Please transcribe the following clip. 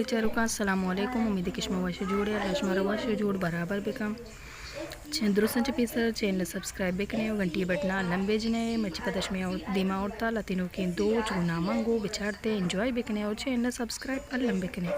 چاروکاں، السلام علیکم۔ امید کہ شما وش جوڑ ئے، اللہ شمارا وش جوڑ برابر بکن۔ چین درستاں چہ پیسر چینل سبسکرائب بکنے و گھنٹی بٹنا لمبے جنے، مرچی پدا شمے دیما اورتا لتینوکیں دوچ گو ناماں گو بچارتے، انجوائے بکنے و چینل سبسکرائب الم بکنے۔